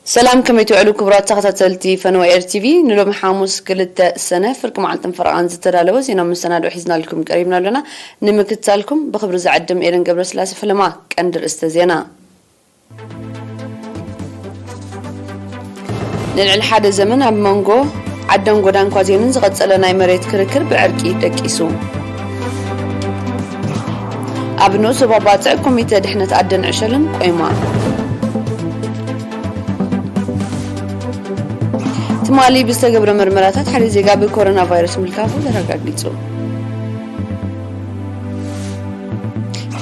ሰላም፣ ከመይ ትውዕሉ ክቡራት ተኸታተልቲ ፈነወ ኤር ቲቪ? ንሎሚ ሓሙስ ክልተ ሰነ ፍርቂ መዓልትን ፈረቓን ዝተዳለወ ዜና መሰናድኦ ሒዝናልኩም ቀሪብና ኣለና። ንምክትታልኩም ብኽብሪ ዝዕድም ኤደን ገብረስላሴ ፈለማ። ቀንዲ ርእስተ ዜና። ንልዕሊ ሓደ ዘመን ኣብ መንጎ ዓደን ጎዳን ኳዜንን ዝቐጸለ ናይ መሬት ክርክር ብዕርቂ ደቂሱ። ኣብ ንኡስ ዞባ ባጽዕ ኮሚተ ድሕነት ዓደን ዕሸልን ቆይማ። ትማሊ ብዝተገብረ መርመራታት ሓደ ዜጋ ብኮሮና ቫይረስ ምልካፉ ተረጋጊጹ።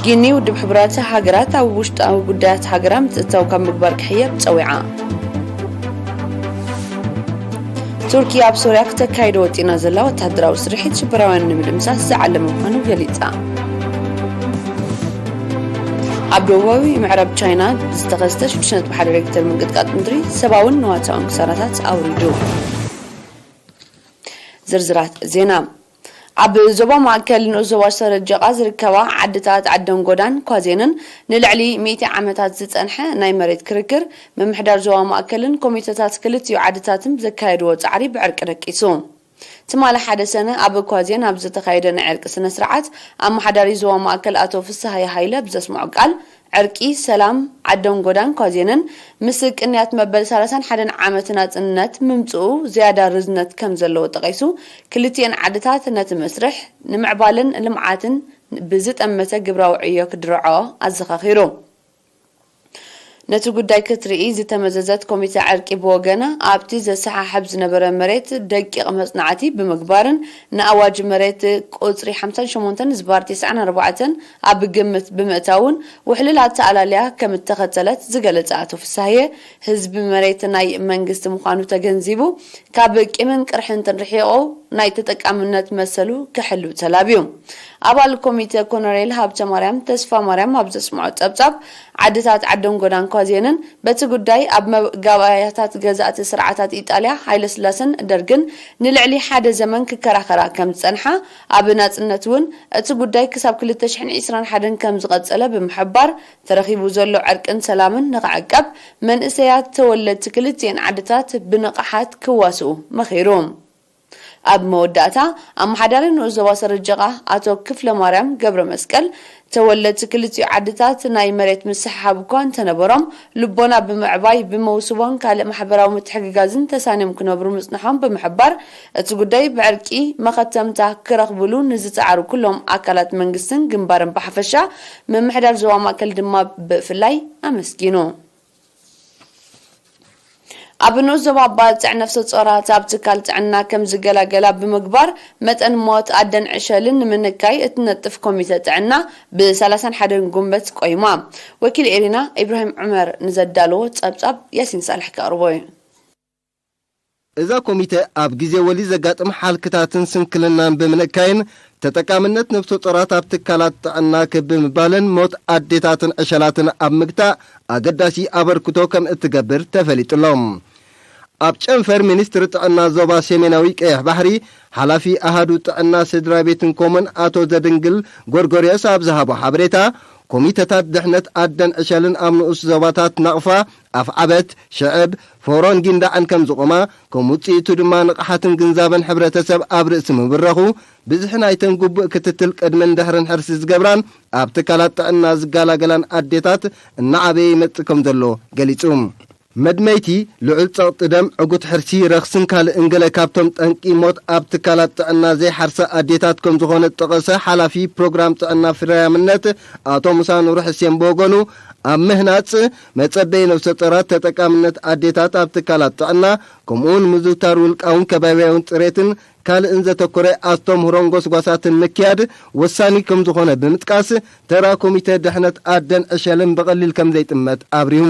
ጊኒ ውድብ ሕቡራት ሃገራት ኣብ ውሽጣዊ ጉዳያት ሃገራ ምትእትታው ካብ ምግባር ክሕየብ ጸዊዓ። ቱርኪ ኣብ ሶርያ ክተካይዶ ወጢና ዘላ ወተሃደራዊ ስርሒት ሽበራውያን ንምድምሳስ ዝዓለመ ምዃኑ ገሊጻ። ኣብ ደቡባዊ ምዕራብ ቻይና ዝተኸስተ ሽዱሽተ ነጥቢ ሓደ ሬክተር ምንቅጥቃጥ ምድሪ ሰብኣውን ንዋታውን ክሳራታት ኣውሪዱ። ዝርዝራት ዜና። ኣብ ዞባ ማእከል ንኡስ ዞባ ሰረጀቓ ዝርከባ ዓድታት ዓደን ጎዳን ኳዜንን ንልዕሊ ሚእቲ ዓመታት ዝጸንሐ ናይ መሬት ክርክር ምምሕዳር ዞባ ማእከልን ኮሚተታት ክልቲኡ ዓድታትን ብዘካየድዎ ጻዕሪ ብዕርቂ ደቂሱ። ትማሊ ሓደ ሰነ ኣብ ኳዜን ኣብ ዝተኻየደ ናይ ዕርቂ ስነ ስርዓት ኣመሓዳሪ ዞባ ማእከል ኣቶ ፍስሃየ ሃይለ ብዘስምዖ ቃል፣ ዕርቂ፣ ሰላም፣ ዓደን ጎዳን ኳዜንን ምስ ቅንያት መበል ሰላሳን ሓደን ዓመት ናጽነት ምምጽኡ ዝያዳ ርዝነት ከም ዘለዎ ጠቒሱ፣ ክልቲኤን ዓድታት ነቲ መስርሕ ንምዕባለን ልምዓትን ብዝጠመተ ግብራዊ ዕዮ ክድርዖ ኣዘኻኺሩ። ነቲ ጉዳይ ክትርኢ ዝተመዘዘት ኮሚተ ዕርቂ ብወገና፣ ኣብቲ ዘሰሓሕብ ዝነበረ መሬት ደቂቕ መጽናዕቲ ብምግባርን ንኣዋጅ መሬት ቁጽሪ ሓምሳን ሸሞንተን ዝባር ተስዓን ኣርባዕተን ኣብ ግምት ብምእታውን ውሕልል ኣተኣላልያ ከም እተኸተለት ዝገለጸ ኣቶ ፍሳህየ፣ ህዝቢ መሬት ናይ መንግስቲ ምዃኑ ተገንዚቡ፣ ካብ ቂምን ቅርሕንትን ርሒቑ ናይ ተጠቃምነት መሰሉ ክሕሉ ተላብዩ። ኣባል ኮሚተ ኮሎኔል ሃብተማርያም ተስፋማርያም ኣብ ዘስምዖ ጸብጻብ፣ ዓድታት ዓደን ጎዳን ኳዜንን በቲ ጉዳይ ኣብ መጋባእያታት ገዛእቲ ስርዓታት ኢጣልያ፣ ሃይለስላሰን ደርግን ንልዕሊ ሓደ ዘመን ክከራኸራ ከም ዝጸንሓ፣ ኣብ ናጽነት እውን እቲ ጉዳይ ክሳብ ክልተ ሽሕን ዕስራን ሓደን ከም ዝቐጸለ ብምሕባር፣ ተረኺቡ ዘሎ ዕርቅን ሰላምን ንኽዕቀብ መንእሰያት ተወለድቲ ክልቲኤን ዓድታት ብንቕሓት ክዋስኡ መኺሩ። ኣብ መወዳእታ፣ ኣመሓዳሪ ንኡስ ዞባ ሰረጀቓ ኣቶ ክፍለ ማርያም ገብረ መስቀል፣ ተወለድቲ ክልቲኡ ዓድታት ናይ መሬት ምስሕሓብ እኳ እንተነበሮም፣ ልቦና ብምዕባይ፣ ብመውስቦን ካልእ ማሕበራዊ ምትሕግጋዝን ተሳንዮም ክነብሩ ምጽንሖም ብምሕባር፣ እቲ ጉዳይ ብዕርቂ መኸተምታ ክረኽብሉ ንዝጸዓሩ ኩሎም ኣካላት መንግስትን ግንባርን ብሓፈሻ፣ ምምሕዳር ዞባ ማእከል ድማ ብፍላይ ኣመስጊኑ። ኣብ ንኡስ ዞባ ባጽዕ ነፍሰ ጾራት ኣብ ትካል ጥዕና ከም ዝገላገላ ብምግባር፣ መጠን ሞት ኣደን ዕሸልን ንምንካይ እትነጥፍ ኮሚተ ጥዕና ብሰላሳን ሓደን ጉንበት ቆይማ። ወኪል ኤሪና ኢብራሂም ዑመር ንዘዳለዎ ጸብጻብ ያሲን ሳልሕ ከቕርቦ እዩ። እዛ ኮሚተ ኣብ ግዜ ወሊድ ዘጋጥም ሓልክታትን ስንክልናን ብምንካይን፣ ተጠቃምነት ነፍሰ ጾራት ኣብ ትካላት ጥዕና ክብ ብምባልን ሞት ኣዴታትን ዕሸላትን ኣብ ምግታእ ኣገዳሲ ኣበርክቶ ከም እትገብር ተፈሊጡ ኣሎ። ኣብ ጨንፈር ሚኒስትሪ ጥዕና ዞባ ሰሜናዊ ቀይሕ ባሕሪ፣ ሓላፊ ኣሃዱ ጥዕና ስድራ ቤትን ኮሙን ኣቶ ዘድንግል ጎርጎርዮስ ኣብ ዝሃቦ ሓበሬታ፣ ኮሚተታት ድሕነት ኣደን ዕሸልን ኣብ ንኡስ ዞባታት ናቕፋ፣ ኣፍዓበት፣ ሽዕብ፣ ፎሮን ጊንዳዕን ከም ዝቖማ፣ ከም ውጽኢቱ ድማ ንቕሓትን ግንዛበን ሕብረተሰብ ኣብ ርእሲ ምብራኹ፣ ብዝሒ ናይተን ግቡእ ክትትል ቅድምን ድሕርን ሕርሲ ዝገብራን ኣብ ትካላት ጥዕና ዝገላገላን ኣዴታት እናዓበየ ይመጽእ ከም ዘሎ ገሊጹ። መድመይቲ፣ ልዑል ጸቕጢ ደም፣ ዕጉት ሕርሲ፣ ረኽስን ካልእን ገለ ካብቶም ጠንቂ ሞት ኣብ ትካላት ጥዕና ዘይሓርሳ ኣዴታት ከም ዝኾነ ዝጠቐሰ ሓላፊ ፕሮግራም ጥዕና ፍርያምነት ኣቶ ሙሳ ኑር ሕሴን ብወገኑ፣ ኣብ ምህናጽ መጸበዪ ነፍሰ ጾራት፣ ተጠቃምነት ኣዴታት ኣብ ትካላት ጥዕና፣ ከምኡውን ምዝውታር ውልቃውን ከባቢያውን ጽሬትን ካልእን ዘተኮረ ኣስተምህሮን ጎስጓሳትን ምክያድ ወሳኒ ከም ዝኾነ ብምጥቃስ፣ ተራ ኮሚተ ድሕነት ኣደን ዕሸልን ብቐሊል ከም ዘይጥመት ኣብሪሁ።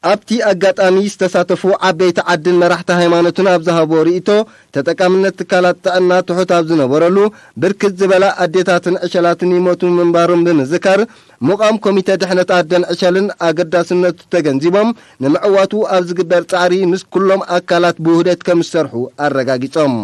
ኣብቲ ኣጋጣሚ ዝተሳተፉ ዓበይቲ ዓድን መራሕቲ ሃይማኖትን ኣብ ዝሃብዎ ርእይቶ፣ ተጠቃምነት ትካላት ጥዕና ትሑት ኣብ ዝነበረሉ፣ ብርክት ዝበላ ኣዴታትን ዕሸላትን ይሞቱ ምንባሮም ብምዝካር፣ ምቋም ኮሚተ ድሕነት ኣደን ዕሸልን ኣገዳስነቱ ተገንዚቦም፣ ንምዕዋቱ ኣብ ዝግበር ጻዕሪ ምስ ኩሎም ኣካላት ብውህደት ከም ዝሰርሑ ኣረጋጊጾም።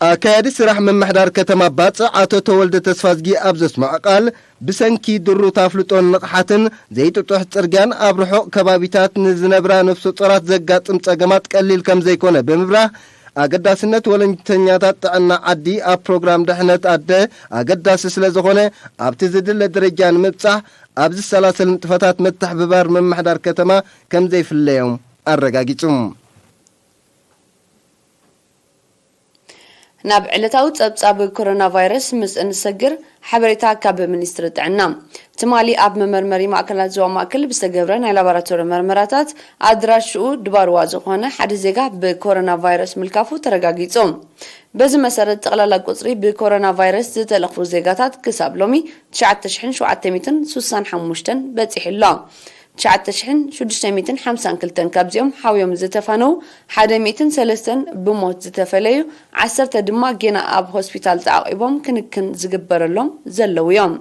ኣካያዲ ስራሕ ምምሕዳር ከተማ ባጽዕ ኣቶ ተወልደ ተስፋዝጊ ኣብ ዘስምዖ ቃል፣ ብሰንኪ ድሩት ኣፍልጦን ንቕሓትን ዘይጥጡሕ ጽርግያን ኣብ ርሑቕ ከባቢታት ንዝነብራ ነፍሰ ጾራት ዘጋጥም ጸገማት ቀሊል ከም ዘይኮነ ብምብራህ፣ ኣገዳስነት ወለንተኛታት ጥዕና ዓዲ ኣብ ፕሮግራም ድሕነት ኣደ ኣገዳሲ ስለ ዝኾነ፣ ኣብቲ ዝድለ ደረጃ ንምብጻሕ ኣብ ዝሰላሰል ንጥፈታት ምትሕብባር ምምሕዳር ከተማ ከም ዘይፍለዮም ኣረጋጊጹ። ናብ ዕለታዊ ጸብጻብ ኮሮና ቫይረስ ምስ እንሰግር፣ ሓበሬታ ካብ ሚኒስትሪ ጥዕና። ትማሊ ኣብ መመርመሪ ማእከላት ዞባ ማእከል ብዝተገብረ ናይ ላቦራቶሪ መርመራታት፣ ኣድራሽኡ ድባርዋ ዝኾነ ሓደ ዜጋ ብኮሮና ቫይረስ ምልካፉ ተረጋጊጹ። በዚ መሰረት፣ ጠቕላላ ቁጽሪ ብኮሮና ቫይረስ ዝተለኽፉ ዜጋታት ክሳብ ሎሚ ትሽዓተ ሽሕን ሸውዓተ ሚእትን ስሳን ሓሙሽተን በጺሑ ኣሎ። ትሽዓተ ሽሕን ሽዱሽተ ሚእትን ሓምሳን ክልተን ካብዚኦም ሓውዮም ዝተፋነዉ፣ ሓደ ሚእትን ሰለስተን ብሞት ዝተፈለዩ፣ ዓሰርተ ድማ ጌና ኣብ ሆስፒታል ተዓቒቦም ክንክን ዝግበረሎም ዘለዉ እዮም።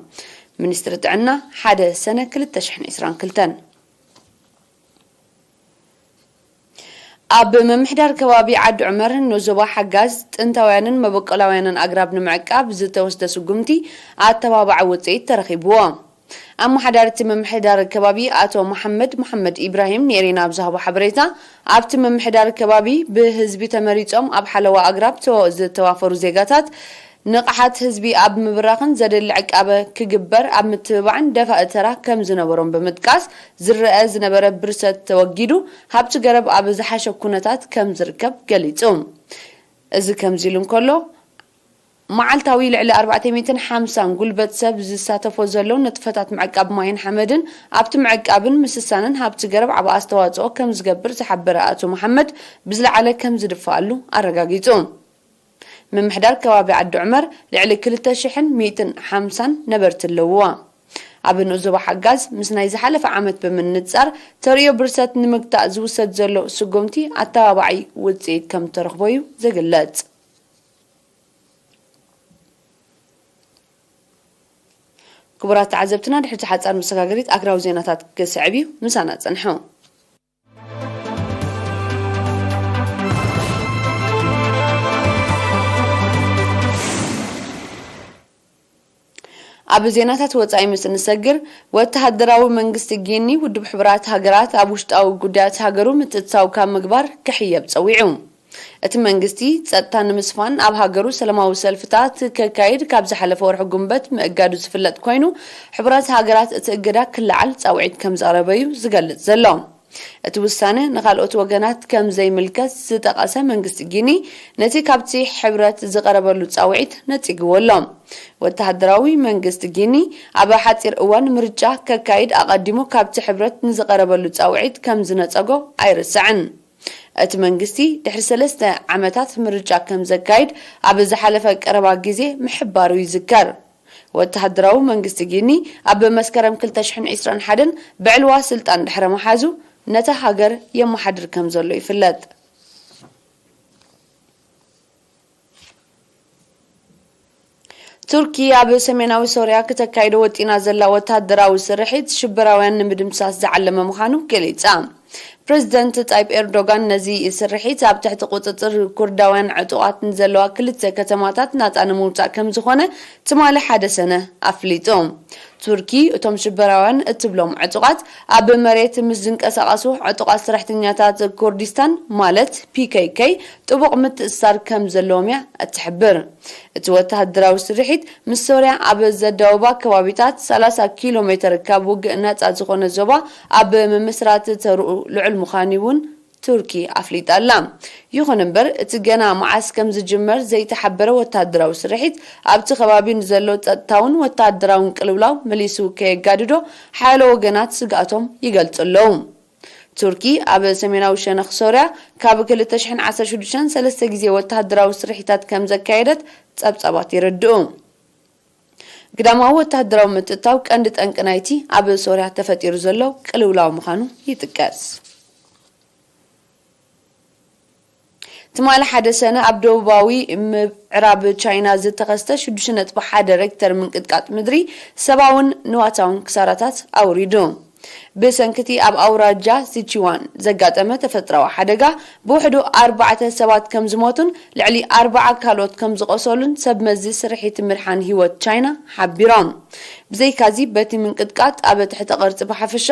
ሚኒስትሪ ጥዕና፣ ሓደ ሰነ ክልተ ሽሕን ዕስራን ክልተን። ኣብ ምምሕዳር ከባቢ ዓዲ ዑመር ንዞባ ሓጋዝ ጥንታውያንን መበቆላውያንን ኣግራብ ንምዕቃብ ዝተወስደ ስጉምቲ ኣተባባዒ ውፅኢት ተረኺብዎ። ኣመሓዳሪ እቲ ምምሕዳር ከባቢ ኣቶ መሓመድ መሓመድ ኢብራሂም ንኤሬና ኣብ ዝሃቦ ሓበሬታ፣ ኣብቲ ምምሕዳር ከባቢ ብህዝቢ ተመሪጾም ኣብ ሓለዋ ኣግራብ ዝተዋፈሩ ዜጋታት ንቕሓት ህዝቢ ኣብ ምብራኽን ዘድሊ ዕቃበ ክግበር ኣብ ምትብባዕን ደፋኢ ተራ ከም ዝነበሮም ብምጥቃስ፣ ዝረኣ ዝነበረ ብርሰት ተወጊዱ ሃብቲ ገረብ ኣብ ዝሓሸ ኩነታት ከም ዝርከብ ገሊጹ። እዚ ከምዚ ኢሉ እንከሎ፣ መዓልታዊ ልዕሊ ኣርባዕተ ሚእትን ሓምሳን ጉልበት ሰብ ዝሳተፎ ዘሎ ንጥፈታት ምዕቃብ ማይን ሓመድን ኣብቲ ምዕቃብን ምስሳንን ሃብቲ ገረብ ዓቢ ኣስተዋጽኦ ከም ዝገብር ዝሓበረ ኣቶ መሓመድ፣ ብዝለዓለ ከም ዝድፍኣሉ ኣረጋጊጹ። ምምሕዳር ከባቢ ዓዲ ዑመር ልዕሊ ክልተ ሽሕን ሚእትን ሓምሳን ነበርቲ ኣለውዋ። ኣብ ንኡስ ዞባ ሓጋዝ ምስ ናይ ዝሓለፈ ዓመት ብምንጻር ተርእዮ ብርሰት ንምግታእ ዝውሰድ ዘሎ ስጉምቲ ኣተባባዒ ውጽኢት ከም ተረኽቦ እዩ ዝግለጽ። ክቡራት ተዓዘብትና ድሕሪ ሓጻር መሰጋገሪት ኣግራዊ ዜናታት ክስዕብ እዩ። ምሳና ጸንሑ። ኣብ ዜናታት ወጻኢ ምስ እንሰግር፣ ወተሃደራዊ መንግስቲ ጊኒ ውድብ ሕቡራት ሃገራት ኣብ ውሽጣዊ ጉዳያት ሃገሩ ምትእትታው ካብ ምግባር ክሕየብ ጸዊዑ። እቲ መንግስቲ ጸጥታ ንምስፋን ኣብ ሃገሩ ሰላማዊ ሰልፍታት ከካይድ ካብ ዝሓለፈ ወርሒ ጉንበት ምእጋዱ ዝፍለጥ ኮይኑ፣ ሕቡራት ሃገራት እቲ እገዳ ክለዓል ጻውዒት ከም ዘቕረበ እዩ ዝገልጽ ዘሎ። እቲ ውሳነ ንኻልኦት ወገናት ከም ዘይምልከት ዝጠቐሰ መንግስቲ ጊኒ፣ ነቲ ካብቲ ሕብረት ዝቐረበሉ ጻውዒት ነጺግዎ ኣሎ። ወተሃደራዊ መንግስቲ ጊኒ ኣብ ሓጺር እዋን ምርጫ ከካይድ ኣቐዲሙ ካብቲ ሕብረት ንዝቐረበሉ ጻውዒት ከም ዝነጸጎ ኣይርስዕን። እቲ መንግስቲ ድሕሪ ሰለስተ ዓመታት ምርጫ ከም ዘካይድ ኣብ ዝሓለፈ ቀረባ ግዜ ምሕባሩ ይዝከር። ወተሃደራዊ መንግስቲ ጊኒ ኣብ መስከረም ክልተ ሽሕን ዕስራን ሓደን ብዕልዋ ስልጣን ድሕሪ ምሓዙ፣ ነታ ሃገር የመሓድር ከም ዘሎ ይፍለጥ። ቱርኪ ኣብ ሰሜናዊ ሶርያ ክተካይዶ ወጢና ዘላ ወተሃደራዊ ስርሒት ሽበራውያን ንምድምሳስ ዝዓለመ ምዃኑ ገሊጻ። ፕረዚደንት ጣይብ ኤርዶጋን ነዚ ስርሒት ኣብ ትሕቲ ቁጽጽር ኩርዳውያን ዕጡቓት ንዘለዋ ክልተ ከተማታት ናጻ ንምውጻእ ከም ዝኾነ ትማሊ ሓደ ሰነ ኣፍሊጡ። ቱርኪ እቶም ሽበራውያን እትብሎም ዕጡቓት ኣብ መሬት ምስ ዝንቀሳቐሱ ዕጡቓት ሰራሕተኛታት ኩርዲስታን ማለት ፒ ኬ ኬ ጥቡቕ ምትእስሳር ከም ዘለዎም እያ እትሕብር። እቲ ወተሃደራዊ ስርሒት ምስ ሶርያ ኣብ ዘዳውባ ከባቢታት ሰላሳ ኪሎ ሜተር ካብ ውግእ ነጻ ዝኾነ ዞባ ኣብ ምምስራት ተርኡ ልዑል ምዃኑ እውን ቱርኪ ኣፍሊጣ ኣላ። ይኹን እምበር፣ እቲ ገና መዓስ ከም ዝጅመር ዘይተሓበረ ወተሃደራዊ ስርሒት፣ ኣብቲ ከባቢ ንዘሎ ጸጥታውን ወተሃደራውን ቅልውላው መሊሱ ከየጋድዶ ሓያሎ ወገናት ስግኣቶም ይገልጹ ኣለዉ። ቱርኪ ኣብ ሰሜናዊ ሸነኽ ሶርያ ካብ ክልተ ሽሕን ዓሰርተ ሽዱሽተን ሰለስተ ግዜ ወተሃደራዊ ስርሒታት ከም ዘካየደት ጸብጻባት የረድኡ። ግዳማዊ ወተሃደራዊ ምትእትታው ቀንዲ ጠንቂ ናይቲ ኣብ ሶርያ ተፈጢሩ ዘሎ ቅልውላው ምዃኑ ይጥቀስ። ትማሊ ሓደ ሰነ ኣብ ደቡባዊ ምዕራብ ቻይና ዝተኸስተ ሽዱሽተ ነጥቢ ሓደ ሬክተር ምንቅጥቃጥ ምድሪ ሰብኣውን ንዋታውን ክሳራታት ኣውሪዱ። ብሰንክቲ ኣብ ኣውራጃ ሲቺዋን ዘጋጠመ ተፈጥራዊ ሓደጋ ብውሕዱ ኣርባዕተ ሰባት ከም ዝሞቱን ልዕሊ ኣርባዓ ካልኦት ከም ዝቆሰሉን ሰብ መዚ ስርሒት ምድሓን ህይወት ቻይና ሓቢሮም። ብዘይካዚ በቲ ምንቅጥቃጥ ኣብ ትሕተ ቅርጺ ብሓፈሻ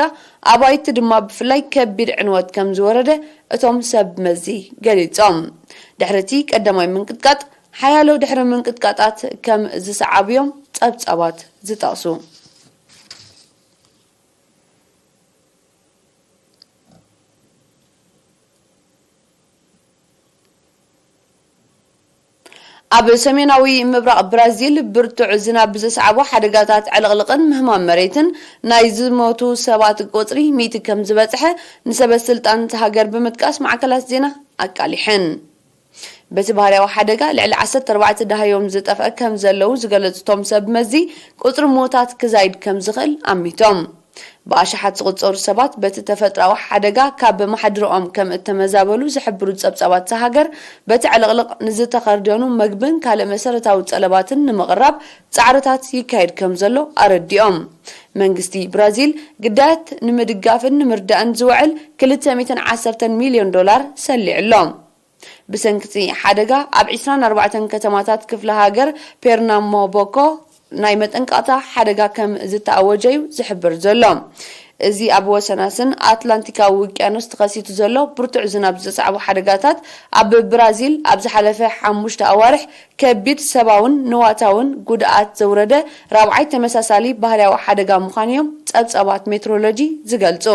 ኣባይቲ ድማ ብፍላይ ከቢድ ዕንወት ከም ዝወረደ እቶም ሰብ መዚ ገሊጾም። ድሕሪ እቲ ቀዳማይ ምንቅጥቃጥ ሓያሎ ድሕሪ ምንቅጥቃጣት ከም ዝሰዓቡዮም ጸብጻባት ዝጠቕሱ። ኣብ ሰሜናዊ ምብራቕ ብራዚል ብርቱዕ ዝናብ ብዘስዓቦ ሓደጋታት ዕልቕልቕን ምህማም መሬትን ናይ ዝሞቱ ሰባት ቁጽሪ ሚእቲ ከም ዝበጽሐ ንሰበ ስልጣን እቲ ሃገር ብምጥቃስ ማዕከላት ዜና ኣቃሊሐን። በቲ ባህርያዊ ሓደጋ ልዕሊ ዓሰርተ ኣርባዕተ ደሃዮም ዝጠፍአ ከም ዘለዉ ዝገለጹ እቶም ሰብ መዚ ቁጽሪ ሞታት ክዛይድ ከም ዝኽእል ኣሚቶም። ብኣሽሓት ዝቑጸሩ ሰባት በቲ ተፈጥራዊ ሓደጋ ካብ መሓድሮኦም ከም እተመዛበሉ ዝሕብሩ ጸብጻባት እታ ሃገር፣ በቲ ዕልቕልቕ ንዝተኸርደኑ መግብን ካልእ መሰረታዊ ጸለባትን ንምቕራብ ጻዕርታት ይካየድ ከም ዘሎ ኣረዲኦም። መንግስቲ ብራዚል ግዳያት ንምድጋፍን ንምርዳእን ዝውዕል ክልተ ሚእትን ዓሰርተን ሚልዮን ዶላር ሰሊዑ ኣሎ። ብሰንኪ እቲ ሓደጋ ኣብ ዕስራን ኣርባዕተን ከተማታት ክፍለ ሃገር ፔርናምቦኮ ናይ መጠንቀቕታ ሓደጋ ከም ዝተኣወጀ እዩ ዝሕብር ዘሎ። እዚ ኣብ ወሰናስን ኣትላንቲካዊ ውቅያኖስ ተኸሲቱ ዘሎ ብርቱዕ ዝናብ ዘስዓቦ ሓደጋታት፣ ኣብ ብራዚል ኣብ ዝሓለፈ ሓሙሽተ ኣዋርሕ ከቢድ ሰባውን ንዋታውን ጉድኣት ዘውረደ ራብዓይ ተመሳሳሊ ባህርያዊ ሓደጋ ምዃኑ እዮም ጸብጻባት ሜትሮሎጂ ዝገልጹ።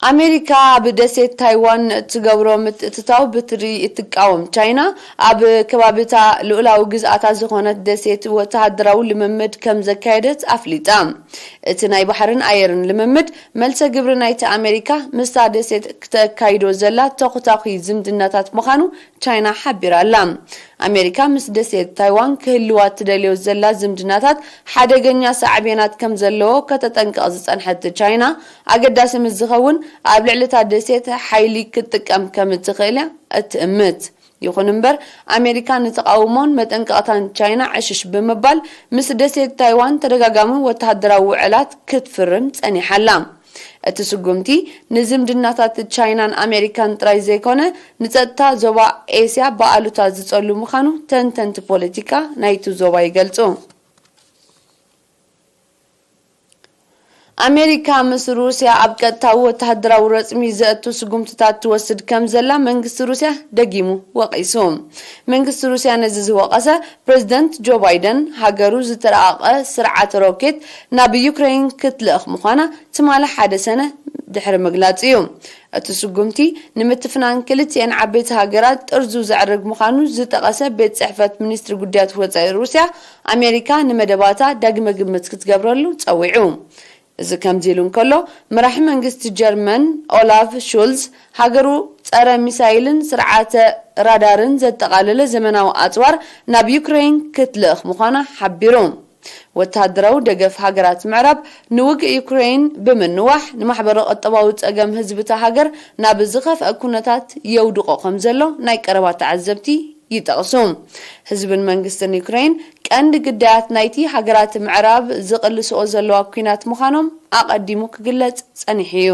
ኣሜሪካ ኣብ ደሴት ታይዋን እትገብሮ ምትእትታው ብትሪ እትቃወም ቻይና፣ ኣብ ከባቢታ ልኡላዊ ግዝኣታ ዝኾነት ደሴት ወተሃደራዊ ልምምድ ከም ዘካየደት ኣፍሊጣ። እቲ ናይ ባሕርን ኣየርን ልምምድ፣ መልሰ ግብሪ ናይቲ ኣሜሪካ ምስታ ደሴት ክተካይዶ ዘላ ተኹታኹይ ዝምድናታት ምዃኑ ቻይና ሓቢራ ኣላ። ኣሜሪካ ምስ ደሴት ታይዋን ክህልዋ ትደልዮ ዘላ ዝምድናታት ሓደገኛ ሳዕቤናት ከም ዘለዎ ከተጠንቅቕ ዝጸንሐት ቻይና፣ ኣገዳሲ ምስ ዝኸውን ኣብ ልዕሊ እታ ደሴት ሓይሊ ክትጥቀም ከም እትኽእል እያ እትእምት። ይኹን እምበር፣ ኣሜሪካ ንተቓውሞን መጠንቀቕታን ቻይና ዕሽሽ ብምባል፣ ምስ ደሴት ታይዋን ተደጋጋሚ ወተሃደራዊ ውዕላት ክትፍርም ጸኒሓ ኣላ። እቲ ስጉምቲ ንዝምድናታት ቻይናን ኣሜሪካን ጥራይ ዘይኮነ፣ ንጸጥታ ዞባ ኤስያ ብኣሉታ ዝጸሉ ምዃኑ ተንተንቲ ፖለቲካ ናይቲ ዞባ ይገልጹ። ኣሜሪካ ምስ ሩስያ ኣብ ቀጥታዊ ወተሃደራዊ ረጽሚ ዘእቱ ስጉምትታት ትወስድ ከም ዘላ መንግስቲ ሩስያ ደጊሙ ወቒሱ። መንግስቲ ሩስያ ነዚ ዝወቐሰ፣ ፕሬዝደንት ጆ ባይደን ሃገሩ ዝተራቐቐ ስርዓተ ሮኬት ናብ ዩክሬን ክትልእኽ ምዃና ትማሊ ሓደ ሰነ ድሕሪ ምግላጹ እዩ። እቲ ስጉምቲ ንምትፍናን ክልቲኤን ዓበይቲ ሃገራት ጥርዙ ዘዕርግ ምዃኑ ዝጠቐሰ ቤት ጽሕፈት ሚኒስትሪ ጉዳያት ወጻኢ ሩስያ፣ ኣሜሪካ ንመደባታ ዳግመ ግምት ክትገብረሉ ጸዊዑ። እዚ ከምዚ ኢሉ እንከሎ፣ መራሒ መንግስቲ ጀርመን ኦላፍ ሹልዝ፣ ሃገሩ ጸረ ሚሳይልን ስርዓተ ራዳርን ዘጠቓለለ ዘመናዊ ኣጽዋር ናብ ዩክሬን ክትልእኽ ምዃና ሓቢሩ። ወተሃደራዊ ደገፍ ሃገራት ምዕራብ ንውግእ ዩክሬን ብምንዋሕ፣ ንማሕበረ ቁጠባዊ ጸገም ህዝቢ እታ ሃገር ናብ ዝኸፍአ ኩነታት የውድቖ ከም ዘሎ ናይ ቀረባ ተዓዘብቲ ይጠቕሱ። ህዝብን መንግስትን ዩክሬን ቀንዲ ግዳያት ናይቲ ሃገራት ምዕራብ ዝቕልስኦ ዘለዋ ኲናት ምዃኖም ኣቐዲሙ ክግለጽ ጸኒሑ እዩ።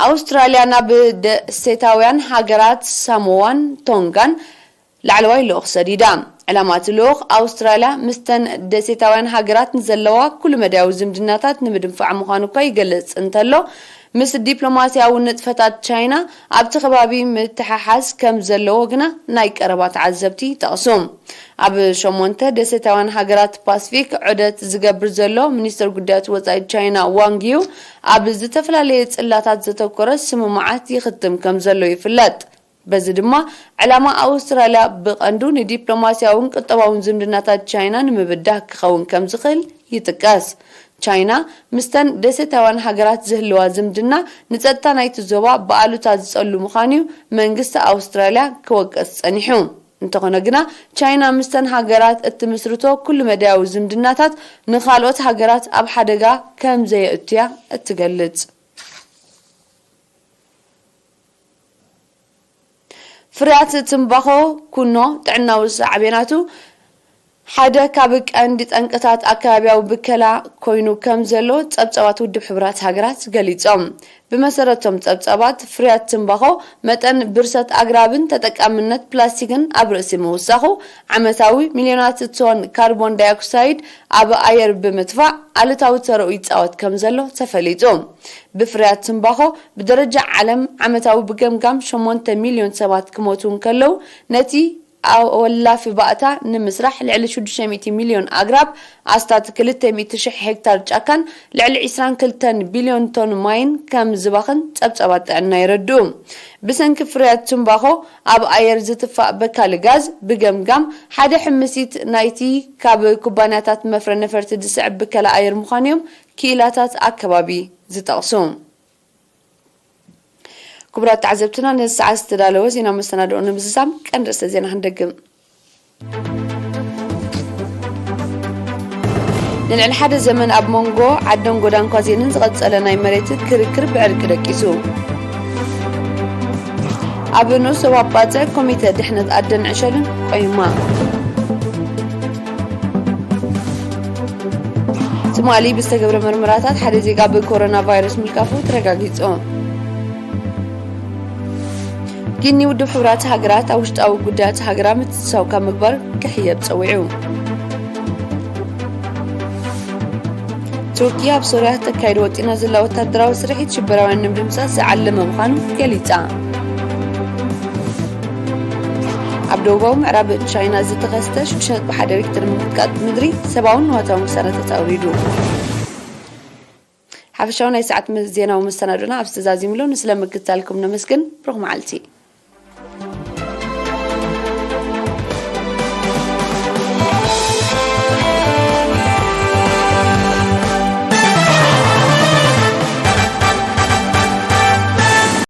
ኣውስትራልያ ናብ ደሴታውያን ሃገራት ሳሞዋን ቶንጋን ላዕለዋይ ልኡኽ ሰዲዳ። ዕላማ እቲ ልኡኽ፣ ኣውስትራልያ ምስተን ደሴታውያን ሃገራት ንዘለዋ ኩሉ መዳያዊ ዝምድናታት ንምድንፋዕ ምዃኑ እኳ ይገልጽ እንተሎ፣ ምስ ዲፕሎማስያዊ ንጥፈታት ቻይና ኣብቲ ከባቢ ምትሕሓዝ ከም ዘለዎ ግና ናይ ቀረባ ተዓዘብቲ ይጠቕሱ። ኣብ ሸሞንተ ደሴታውያን ሃገራት ፓስፊክ ዑደት ዝገብር ዘሎ ሚኒስትር ጉዳያት ወጻኢ ቻይና ዋንግ ዩ፣ ኣብ ዝተፈላለየ ጽላታት ዘተኮረ ስምምዓት ይኽትም ከም ዘሎ ይፍለጥ። በዚ ድማ፣ ዕላማ ኣውስትራልያ ብቐንዱ ንዲፕሎማስያውን ቁጠባውን ዝምድናታት ቻይና ንምብዳህ ክኸውን ከም ዝኽእል ይጥቀስ። ቻይና ምስተን ደሴታውያን ሃገራት ዝህልዋ ዝምድና፣ ንጸጥታ ናይቲ ዞባ ብኣሉታ ዝጸሉ ምዃኑ እዩ መንግስቲ ኣውስትራልያ ክወቅስ ጸኒሑ። እንተኾነ ግና፣ ቻይና ምስተን ሃገራት እትምስርቶ ኩሉ መዳያዊ ዝምድናታት ንኻልኦት ሃገራት ኣብ ሓደጋ ከም ዘየእቱ እያ እትገልጽ። ፍርያት ትምባኾ፣ ኩኖ፣ ጥዕናዊ ሳዕቤናቱ፣ ሓደ ካብ ቀንዲ ጠንቅታት ኣከባቢያዊ ብከላ ኮይኑ ከም ዘሎ ጸብጻባት ውድብ ሕቡራት ሃገራት ገሊጾም። ብመሰረቶም ጸብጻባት፣ ፍርያት ትምባኾ መጠን ብርሰት ኣግራብን ተጠቃምነት ፕላስቲክን ኣብ ርእሲ ምውሳኹ፣ ዓመታዊ ሚልዮናት ቶን ካርቦን ዳይኦክሳይድ ኣብ ኣየር ብምትፋእ ኣሉታዊ ተረኡ ይጻወት ከም ዘሎ ተፈሊጡ። ብፍርያት ትምባኾ ብደረጃ ዓለም ዓመታዊ ብገምጋም ሸሞንተ ሚልዮን ሰባት ክሞቱ እንከለዉ፣ ነቲ ኣወላፊ ባእታ ንምስራሕ ልዕሊ ሽዱሽተ ሚእቲ ሚልዮን ኣግራብ፣ ኣስታት ክልተ ሚእቲ ሽሕ ሄክታር ጫካን ልዕሊ ዕስራን ክልተን ቢልዮን ቶን ማይን ከም ዝባኽን ጸብጻባት ጥዕና የረድኡ። ብሰንኪ ፍርያት ትምባኾ ኣብ ኣየር ዝትፋእ በካሊ ጋዝ፣ ብገምጋም ሓደ ሕምሲት ናይቲ ካብ ኩባንያታት መፍረ ነፈርቲ ዝስዕብ ብከላ ኣየር ምዃኑ እዮም ክኢላታት ኣከባቢ ዝጠቕሱ። ክቡራት ተዓዘብትና፣ ነዚ ሰዓት ዝተዳለወ ዜና መሰናድኦ ንምዝዛም ቀንዲ ርእሰ ዜና ክንደግም። ንልዕሊ ሓደ ዘመን ኣብ መንጎ ዓደን ጎዳን ኳዜንን ዝቐጸለ ናይ መሬት ክርክር ብዕርቂ ደቂሱ። ኣብ ንኡስ ዞባ ኣባጽዕ ኮሚተ ድሕነት ኣደን ዕሸልን ቆይማ። ትማሊ ብዝተገብረ መርመራታት ሓደ ዜጋ ብኮሮና ቫይረስ ምልካፉ ተረጋጊጹ። ጊኒ ውድብ ሕቡራት ሃገራት ኣብ ውሽጣዊ ጉዳያት ሃገራ ምትእስሳው ካብ ምግባር ክሕየብ ጸዊዑ። ቱርኪ ኣብ ሶርያ ተካይዶ ወጢና ዘላ ወታደራዊ ስርሒት ሽበራውያን ንምድምሳስ ዝዓለመ ምዃኑ ገሊጻ። ኣብ ደቡባዊ ምዕራብ ቻይና ዝተኸስተ ሽዱሽተ ነጥቢ ሓደ ሪክተር ምንቅጥቃጥ ምድሪ ሰብኣውን ንዋታውን ክሳራታት ኣውሪዱ። ሓፈሻዊ ናይ ሰዓት መ-፣ ዜናዊ መሰናዶና ኣብዚ ተዛዚሙ ኣሎ። ንስለ ምክትታልኩም ነመስግን። ብሩኽ መዓልቲ።